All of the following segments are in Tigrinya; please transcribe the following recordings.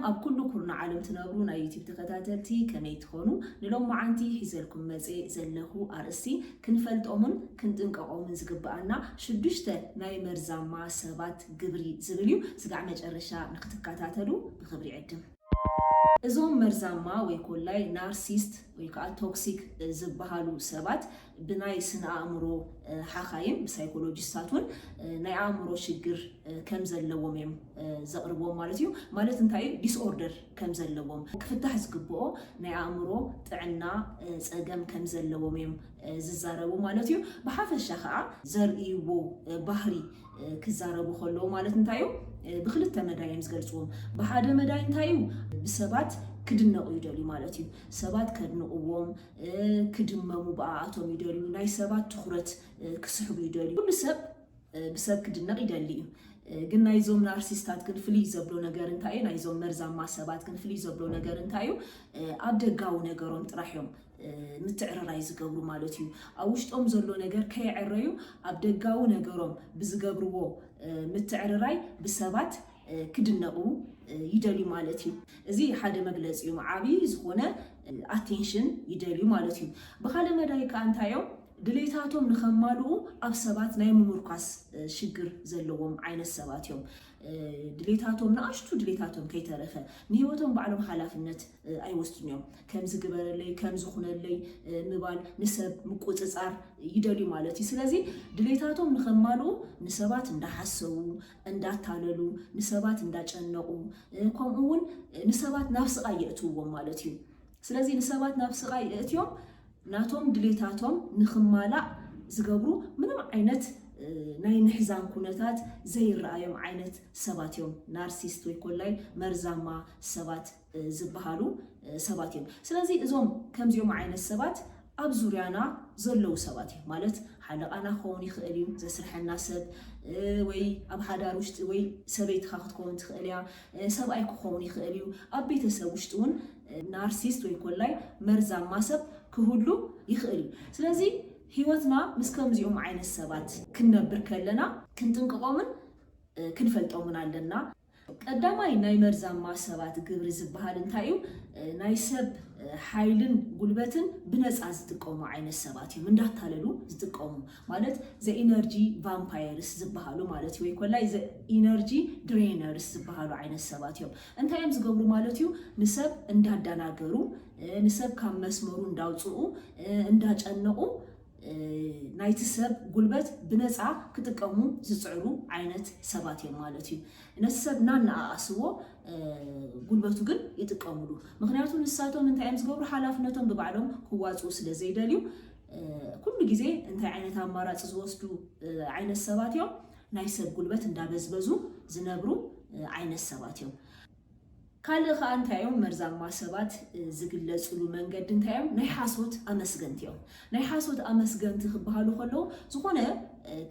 ኣብ ኩሉ ኩርናዕ ዓለም ትነብሩ ናይ ዩቲብ ተኸታተልቲ ከመይ ትኾኑ? ንሎማዓንቲ ሒዘልኩም መጽየ ዘለኹ ኣርእስቲ ክንፈልጦምን ክንጥንቀቖምን ዝግብኣና ሽዱሽተ ናይ መርዛማ ሰባት ግብሪ ዝብል እዩ። ስጋዕ መጨረሻ ንክትከታተሉ ብኽብሪ ይዕድም። እዞም መርዛማ ወይ ኮላይ ናርሲስት ወይ ከዓ ቶክሲክ ዝበሃሉ ሰባት ብናይ ስነ ኣእምሮ ሓኻይም ብሳይኮሎጂስታት እውን ናይ ኣእምሮ ሽግር ከም ዘለዎም እዮም ዘቕርብዎም ማለት እዩ። ማለት እንታይ እዩ? ዲስኦርደር ከም ዘለዎም፣ ክፍታሕ ዝግብኦ ናይ ኣእምሮ ጥዕና ጸገም ከም ዘለዎም እዮም ዝዛረቡ ማለት እዩ። ብሓፈሻ ከዓ ዘርእይዎ ባህሪ ክዛረቡ ከለዉ ማለት እንታይ እዩ? ብክልተ መዳይ እዮም ዝገልፅዎም። ብሓደ መዳይ እንታይ እዩ? ብሰባት ክድነቑ ይደልዩ ማለት እዩ። ሰባት ከድንቕዎም፣ ክድመሙ ብኣኣቶም ይደልዩ፣ ናይ ሰባት ትኹረት ክስሕቡ ይደልዩ። ኩሉ ሰብ ብሰብ ክድነቕ ይደሊ እዩ። ግን ናይዞም ናርሲስታት ግን ፍልይ ዘብሎ ነገር እንታይ እዩ? ናይዞም መርዛማ ሰባት ግን ፍልይ ዘብሎ ነገር እንታይ እዩ? ኣብ ደጋዊ ነገሮም ጥራሕ እዮም ምትዕርራይ ዝገብሩ ማለት እዩ። ኣብ ውሽጦም ዘሎ ነገር ከየዕረዩ ኣብ ደጋዊ ነገሮም ብዝገብርዎ ምትዕርራይ ብሰባት ክድነቑ ይደልዩ ማለት እዩ። እዚ ሓደ መግለፂ እዩ። ዓብዪ ዝኾነ ኣቴንሽን ይደልዩ ማለት እዩ። ብካልእ መዳይ ከዓ እንታይ እዮም? ድሌታቶም ንኸማልኡ ኣብ ሰባት ናይ ምምርኳስ ሽግር ዘለዎም ዓይነት ሰባት እዮም። ድሌታቶም፣ ንኣሽቱ ድሌታቶም ከይተረፈ ንህይወቶም ባዕሎም ሓላፍነት ኣይወስዱን እዮም። ከምዚ ግበረለይ፣ ከምዚ ኩነለይ ምባል፣ ንሰብ ምቁፅፃር ይደልዩ ማለት እዩ። ስለዚ ድሌታቶም ንኸማልኡ ንሰባት እንዳሓሰቡ፣ እንዳታለሉ፣ ንሰባት እንዳጨነቑ፣ ከምኡ እውን ንሰባት ናብ ስቓይ የእትውዎም ማለት እዩ። ስለዚ ንሰባት ናብ ስቓይ የእትዮም ናቶም ድሌታቶም ንኽማላእ ዝገብሩ ምንም ዓይነት ናይ ምሕዛን ኩነታት ዘይረኣዮም ዓይነት ሰባት እዮም። ናርሲስት ወይ ኮላይ መርዛማ ሰባት ዝበሃሉ ሰባት እዮም። ስለዚ እዞም ከምዚኦም ዓይነት ሰባት ኣብ ዙርያና ዘለዉ ሰባት እዮም። ማለት ሓለቓና ክኸውን ይኽእል እዩ፣ ዘስርሐና ሰብ፣ ወይ ኣብ ሓዳር ውሽጢ ወይ ሰበይትኻ ክትከውን ትኽእል እያ፣ ሰብኣይ ክኸውን ይኽእል እዩ። ኣብ ቤተሰብ ውሽጢ እውን ናርሲስት ወይ ኮላይ መርዛማ ሰብ ክህሉ ይኽእል እዩ። ስለዚ ህይወትና ምስ ከምዚኦም ዓይነት ሰባት ክንነብር ከለና ክንጥንቅቖምን ክንፈልጦምን ኣለና። ቀዳማይ ናይ መርዛማ ሰባት ግብሪ ዝበሃል እንታይ እዩ? ናይ ሰብ ሓይልን ጉልበትን ብነፃ ዝጥቀሙ ዓይነት ሰባት እዮም። እንዳታለሉ ዝጥቀሙ ማለት ዘ ኢነርጂ ቫምፓየርስ ዝበሃሉ ማለት እዩ። ወይ ኮላይ ዘ ኢነርጂ ድሬነርስ ዝበሃሉ ዓይነት ሰባት እዮም። እንታይ እዮም ዝገብሩ ማለት እዩ? ንሰብ እንዳዳናገሩ፣ ንሰብ ካብ መስመሩ እንዳውፅኡ፣ እንዳጨነቑ ናይቲ ሰብ ጉልበት ብነፃ ክጥቀሙ ዝፅዕሩ ዓይነት ሰባት እዮም ማለት እዩ። ነቲ ሰብ እናነኣኣስዎ ጉልበቱ ግን ይጥቀምሉ። ምክንያቱ ንሳቶም እንታይ እዮም ዝገብሩ? ሓላፍነቶም ብባዕሎም ክዋፅኡ ስለ ዘይደልዩ ኩሉ ግዜ እንታይ ዓይነት ኣማራፂ ዝወስዱ ዓይነት ሰባት እዮም? ናይ ሰብ ጉልበት እንዳበዝበዙ ዝነብሩ ዓይነት ሰባት እዮም። ካልእ ከዓ እንታይ እዮም? መርዛማ ሰባት ዝግለፅሉ መንገዲ እንታይ እዮም? ናይ ሓሶት ኣመስገንቲ እዮም። ናይ ሓሶት ኣመስገንቲ ክበሃሉ ከለዉ ዝኾነ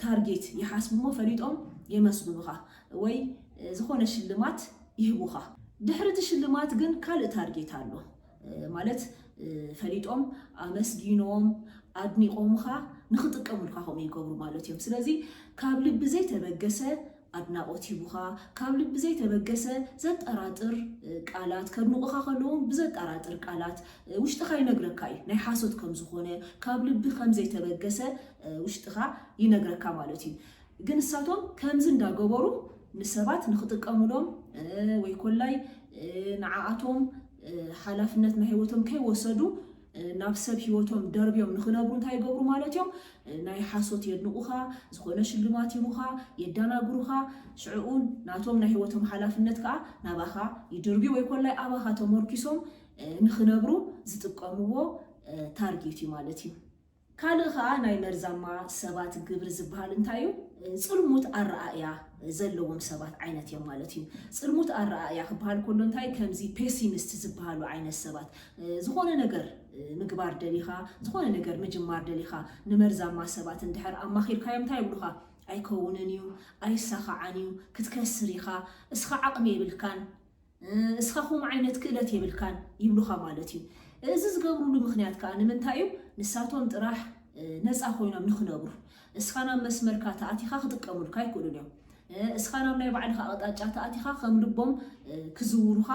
ታርጌት ይሓስቡ እሞ ፈሊጦም የመስግኑኻ ወይ ዝኾነ ሽልማት ይህቡኻ። ድሕሪ እቲ ሽልማት ግን ካልእ ታርጌት ኣሎ። ማለት ፈሊጦም ኣመስጊኖም ኣድኒቖምኻ ንኽጥቀሙልካ ከምኡ ይገብሩ ማለት እዮም። ስለዚ ካብ ልቢ ዘይተበገሰ ኣድናቖት ሂቡኻ፣ ካብ ልቢ ዘይተበገሰ ዘጠራጥር ቃላት፣ ከድንቑኻ ከለዉ ብዘጠራጥር ቃላት ውሽጥኻ ይነግረካ እዩ ናይ ሓሶት ከም ዝኾነ፣ ካብ ልቢ ከም ዘይተበገሰ ውሽጥኻ ይነግረካ ማለት እዩ። ግን ንሳቶም ከምዚ እንዳገበሩ ንሰባት ንኽጥቀሙሎም ወይ ኮላይ ንዓኣቶም ሓላፍነት ናይ ህይወቶም ከይወሰዱ ናብ ሰብ ህይወቶም ደርብዮም ንኽነብሩ እንታይ ይገብሩ ማለት እዮም? ናይ ሓሶት የድንቑኻ፣ ዝኾነ ሽልማት ይቡኻ፣ የዳናግሩኻ። ሽዕኡ ናቶም ናይ ህይወቶም ሓላፍነት ከዓ ናባኻ ይድርብዩ ወይ ኮላይ ኣባኻ ተመርኪሶም ንኽነብሩ ዝጥቀምዎ ታርጌት እዩ ማለት እዩ። ካልእ ከዓ ናይ መርዛማ ሰባት ግብሪ ዝበሃል እንታይ እዩ? ፅልሙት ኣረኣእያ ዘለዎም ሰባት ዓይነት እዮም ማለት እዩ። ፅልሙት ኣረኣእያ ክበሃል ከሎ እንታይ? ከምዚ ፔሲሚስት ዝበሃሉ ዓይነት ሰባት፣ ዝኾነ ነገር ምግባር ደሊኻ፣ ዝኾነ ነገር ምጅማር ደሊኻ፣ ንመርዛማ ሰባት እንድሕር ኣማኺርካዮም እንታይ ይብሉኻ? ኣይከውንን እዩ፣ ኣይሳኻዓን እዩ፣ ክትከስር ኢኻ፣ እስኻ ዓቕሚ የብልካን፣ እስኻ ከምኡ ዓይነት ክእለት የብልካን ይብሉኻ ማለት እዩ። እዚ ዝገብሩሉ ምኽንያት ከዓ ንምንታይ እዩ? ንሳቶም ጥራሕ ነፃ ኮይኖም ንኽነብሩ፣ እስኻ ናብ መስመርካ ተኣቲኻ ክጥቀሙልካ ኣይክእሉን እዮም። እስኻ ናብ ናይ ባዕልኻ ኣቕጣጫ ተኣቲኻ ከም ልቦም ክዝውሩኻ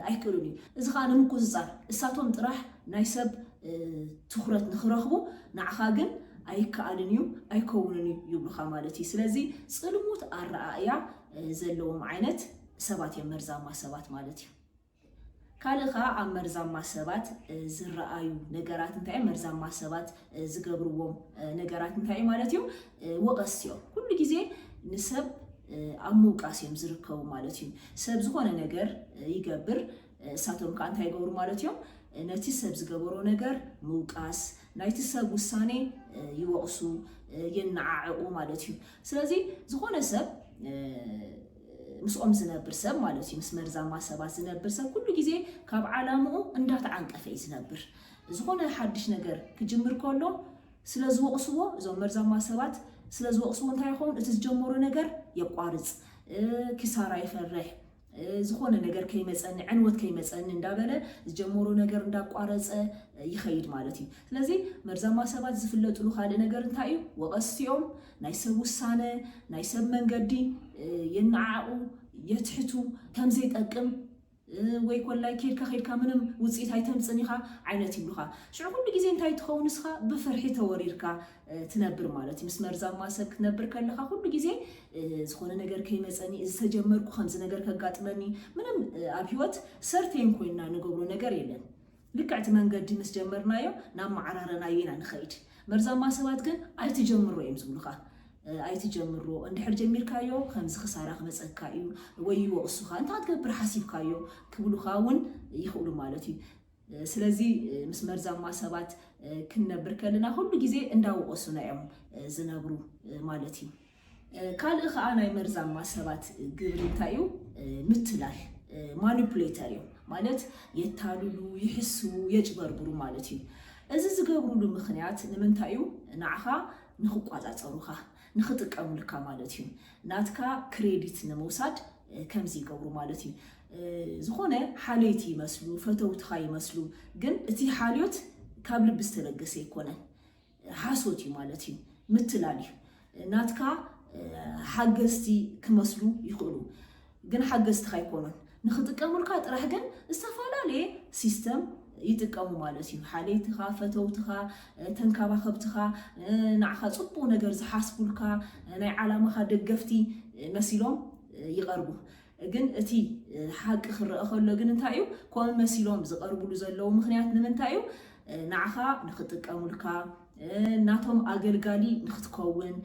ኣይክእሉን እዩ። እዚ ከዓ ንምቁፅፃር እሳቶም ጥራሕ ናይ ሰብ ትኩረት ንክረኽቡ፣ ንዓኻ ግን ኣይከኣልን እዩ፣ ኣይከውንን እዩ ይብሉኻ ማለት እዩ። ስለዚ ፅልሙት ኣረኣእያ ዘለዎም ዓይነት ሰባት እዮም መርዛማ ሰባት ማለት እዩ። ካልእ ከዓ ኣብ መርዛማ ሰባት ዝረኣዩ ነገራት እንታይ እዮም? መርዛማ ሰባት ዝገብርዎም ነገራት እንታይ እዩ ማለት እዩ? ወቐስቲ እዮም። ኩሉ ግዜ ንሰብ ኣብ ምውቃስ እዮም ዝርከቡ ማለት እዩ። ሰብ ዝኾነ ነገር ይገብር፣ እሳቶም ከዓ እንታይ ይገብሩ ማለት እዮም? ነቲ ሰብ ዝገበሮ ነገር ምውቃስ፣ ናይቲ ሰብ ውሳኔ ይወቕሱ፣ የነዓዕቑ ማለት እዩ። ስለዚ ዝኾነ ሰብ ምስኦም ዝነብር ሰብ ማለት እዩ፣ ምስ መርዛማ ሰባት ዝነብር ሰብ ኩሉ ግዜ ካብ ዓላምኡ እንዳተዓንቀፈ እዩ ዝነብር። ዝኾነ ሓድሽ ነገር ክጅምር ከሎ ስለ ዝወቕስዎ፣ እዞም መርዛማ ሰባት ስለ ዝወቕስዎ እንታይ ይኸውን? እቲ ዝጀመሮ ነገር የቋርፅ፣ ኪሳራ ይፈርሕ፣ ዝኾነ ነገር ከይመፀኒ፣ ዕንወት ከይመፀኒ እንዳበለ ዝጀመሮ ነገር እንዳቋረፀ ይኸይድ ማለት እዩ። ስለዚ መርዛማ ሰባት ዝፍለጥሉ ካልእ ነገር እንታይ እዩ? ወቐስቲ እዮም። ናይ ሰብ ውሳነ፣ ናይ ሰብ መንገዲ የነዓዕቑ፣ የትሕቱ፣ ከም ዘይጠቅም ወይ ኮላይ ከድካ ከድካ ምንም ውፅኢት ኣይተምፅን ኢኻ ዓይነት ይብሉኻ። ሽዑ ኩሉ ግዜ እንታይ ትኸውን? ንስኻ ብፍርሒ ተወሪርካ ትነብር ማለት እዩ። ምስ መርዛማ ሰብ ክትነብር ከለኻ ኩሉ ግዜ ዝኾነ ነገር ከይመፀኒ፣ እዚ ተጀመርኩ ከምዚ ነገር ከጋጥመኒ፣ ምንም ኣብ ህይወት ሰርተይን ኮይና ንገብሮ ነገር የለን። ልክዕ እቲ መንገዲ ምስ ጀመርናዮ ናብ መዓራረናዮ ኢና ንኸይድ። መርዛማ ሰባት ግን ኣይትጀምሮ እዮም ዝብሉኻ። ኣይትጀምሮ፣ እንድሕር ጀሚርካዮ ከምዚ ክሳራ ክመፀካ እዩ ወይ ይወቕሱኻ፣ እንታይ ክትገብር ሓሲብካዮ ክብሉኻ እውን ይኽእሉ ማለት እዩ። ስለዚ ምስ መርዛማ ሰባት ክንነብር ከለና ኩሉ ግዜ እንዳወቐሱና እዮም ዝነብሩ ማለት እዩ። ካልእ ከዓ ናይ መርዛማ ሰባት ግብሪ እንታይ እዩ? ምትላል፣ ማኒፕሌተር እዮም ማለት፣ የታልሉ፣ ይሕስዉ፣ የጭበርብሩ ማለት እዩ። እዚ ዝገብሩሉ ምኽንያት ንምንታይ እዩ? ንዓኻ ንኽቋፃፀሩኻ፣ ንኽጥቀሙልካ ማለት እዩ። ናትካ ክሬዲት ንምውሳድ ከምዚ ይገብሩ ማለት እዩ። ዝኾነ ሓለይቲ ይመስሉ፣ ፈተውትኻ ይመስሉ፣ ግን እቲ ሓልዮት ካብ ልቢ ዝተበገሰ ኣይኮነን። ሓሶት እዩ ማለት እዩ። ምትላል እዩ። ናትካ ሓገዝቲ ክመስሉ ይኽእሉ፣ ግን ሓገዝትኻ ኣይኮኑን። ንኽጥቀሙልካ ጥራሕ ግን ዝተፈላለየ ሲስተም ይጥቀሙ ማለት እዩ። ሓለይትኻ፣ ፈተውትኻ፣ ተንከባኸብትኻ፣ ንዓኻ ፅቡቕ ነገር ዝሓስቡልካ፣ ናይ ዓላማኻ ደገፍቲ መሲሎም ይቐርቡ። ግን እቲ ሓቂ ክረአ ከሎ ግን እንታይ እዩ? ከምኡ መሲሎም ዝቐርቡሉ ዘለዉ ምኽንያት ንምንታይ እዩ? ንዓኻ ንኽጥቀሙልካ፣ ናቶም ኣገልጋሊ ንኽትከውን፣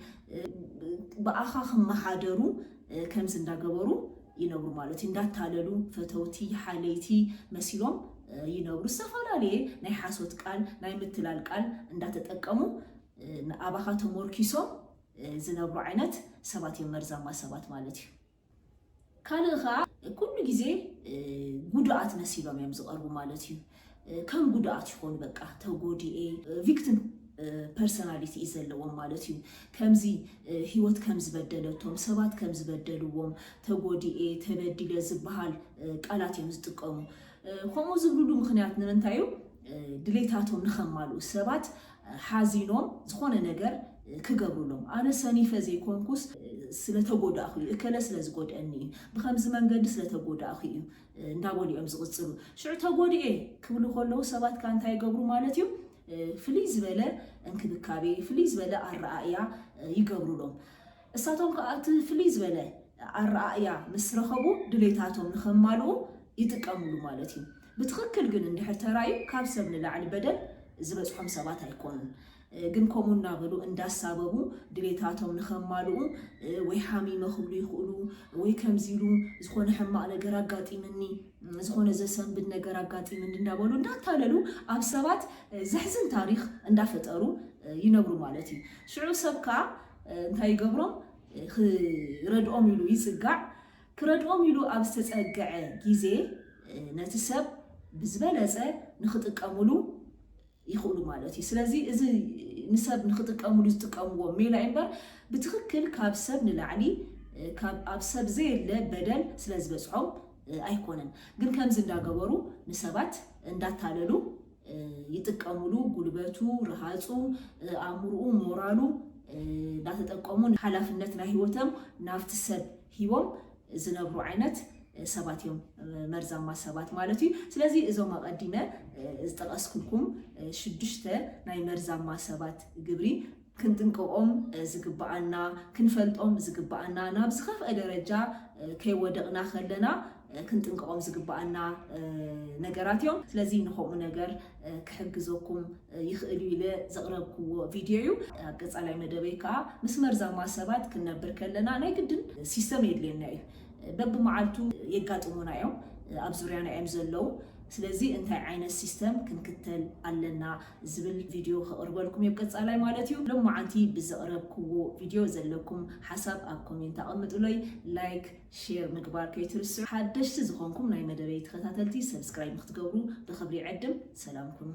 ብኣኻ ክመሓደሩ ከምዚ እንዳገበሩ ይነብሩ ማለት እዩ። እንዳታለሉ ፈተውቲ፣ ሓለይቲ መሲሎም ይነብሩ። ዝተፈላለየ ናይ ሓሶት ቃል፣ ናይ ምትላል ቃል እንዳተጠቀሙ ኣባኻ ተሞርኪሶም ዝነብሩ ዓይነት ሰባት እዮም መርዛማ ሰባት ማለት እዩ። ካልእ ኸዓ ኩሉ ግዜ ጉድኣት መሲሎም እዮም ዝቐርቡ ማለት እዩ። ከም ጉድኣት ይኾኑ፣ በቃ ተጎዲኤ፣ ቪክቲም ፐርሰናሊቲ እዩ ዘለዎም ማለት እዩ። ከምዚ ህይወት ከም ዝበደለቶም፣ ሰባት ከም ዝበደልዎም፣ ተጎዲኤ፣ ተበዲለ ዝበሃል ቃላት እዮም ዝጥቀሙ። ከምኡ ዝብሉሉ ምኽንያት ንምንታይ እዩ? ድሌታቶም ንኸማልኡ፣ ሰባት ሓዚኖም ዝኾነ ነገር ክገብሩሎም፣ ኣነ ሰኒፈ ዘይኮንኩስ ስለተጎዳእኹ እዩ፣ እከለ ስለ ዝጎድአኒ እዩ፣ ብኸምዚ መንገዲ ስለተጎዳእኹ እዩ እንዳበሉ እዮም ዝቕፅሉ። ሽዑ ተጎዲኤ ክብሉ ከለዉ ሰባት ከ እንታይ ይገብሩ ማለት እዩ? ፍልይ ዝበለ እንክብካቤ፣ ፍልይ ዝበለ ኣረኣእያ ይገብሩሎም። እሳቶም ከኣ እቲ ፍልይ ዝበለ ኣረኣእያ ምስ ረኸቡ ድሌታቶም ንኸማልኡ ይጥቀምሉ ማለት እዩ። ብትኽክል ግን እንድሕር ተራእዩ ካብ ሰብ ንላዕሊ በደል ዝበፅሖም ሰባት ኣይኮኑን። ግን ከምኡ እናበሉ እንዳሳበቡ ድሌታቶም ንኸማልኡ ወይ ሓሚመ ክብሉ ይኽእሉ፣ ወይ ከምዚ ኢሉ ዝኾነ ሕማቕ ነገር ኣጋጢምኒ፣ ዝኾነ ዘሰንብድ ነገር ኣጋጢምኒ እንዳበሉ እንዳታለሉ ኣብ ሰባት ዘሕዝን ታሪኽ እንዳፈጠሩ ይነብሩ ማለት እዩ። ሽዑ ሰብ ከዓ እንታይ ይገብሮም? ክረድኦም ኢሉ ይፅጋዕ። ክረድኦም ኢሉ ኣብ ዝተፀገዐ ግዜ ነቲ ሰብ ብዝበለፀ ንክጥቀምሉ ይኽእሉ ማለት እዩ። ስለዚ እዚ ንሰብ ንክጥቀምሉ ዝጥቀምዎ ሜላ እዩ እምበር ብትኽክል ካብ ሰብ ንላዕሊ ካብ ኣብ ሰብ ዘየለ በደል ስለ ዝበፅሖም ኣይኮነን። ግን ከምዚ እንዳገበሩ ንሰባት እንዳታለሉ ይጥቀምሉ፣ ጉልበቱ፣ ረሃፁ፣ ኣእምርኡ፣ ሞራሉ እንዳተጠቀሙ ሓላፍነት ናይ ህይወቶም ናብቲ ሰብ ሂቦም ዝነብሩ ዓይነት ሰባት እዮም መርዛማ ሰባት ማለት እዩ። ስለዚ እዞም ኣቐዲመ ዝጠቐስኩልኩም ሽዱሽተ ናይ መርዛማ ሰባት ግብሪ ክንጥንቀቖም ዝግብኣና፣ ክንፈልጦም ዝግብኣና፣ ናብ ዝኸፍአ ደረጃ ከይወደቕና ከለና ክንጥንቀቖም ዝግብኣና ነገራት እዮም። ስለዚ ንኸምኡ ነገር ክሕግዘኩም ይኽእል እዩ ኢለ ዘቕረብክዎ ቪድዮ እዩ። ኣብ ቀጻላይ መደበይ ከዓ ምስ መርዛማ ሰባት ክንነብር ከለና ናይ ግድን ሲስተም የድልየና እዩ። በብመዓልቱ የጋጥሙና እዮም፣ ኣብ ዙርያና እዮም ዘለዉ። ስለዚ እንታይ ዓይነት ሲስተም ክንክተል ኣለና ዝብል ቪድዮ ከቕርበልኩም እየ ቀጻላይ ማለት እዩ። ሎማዓንቲ ብዘቕረብክዎ ቪድዮ ዘለኩም ሓሳብ ኣብ ኮሜንት ኣቐምጡለይ። ላይክ፣ ሼር ምግባር ከይትርስዑ። ሓደሽቲ ዝኾንኩም ናይ መደበይ ተኸታተልቲ ሰብስክራይብ ንክትገብሩ ብኽብሪ ይዕድም። ሰላም ኩኑ።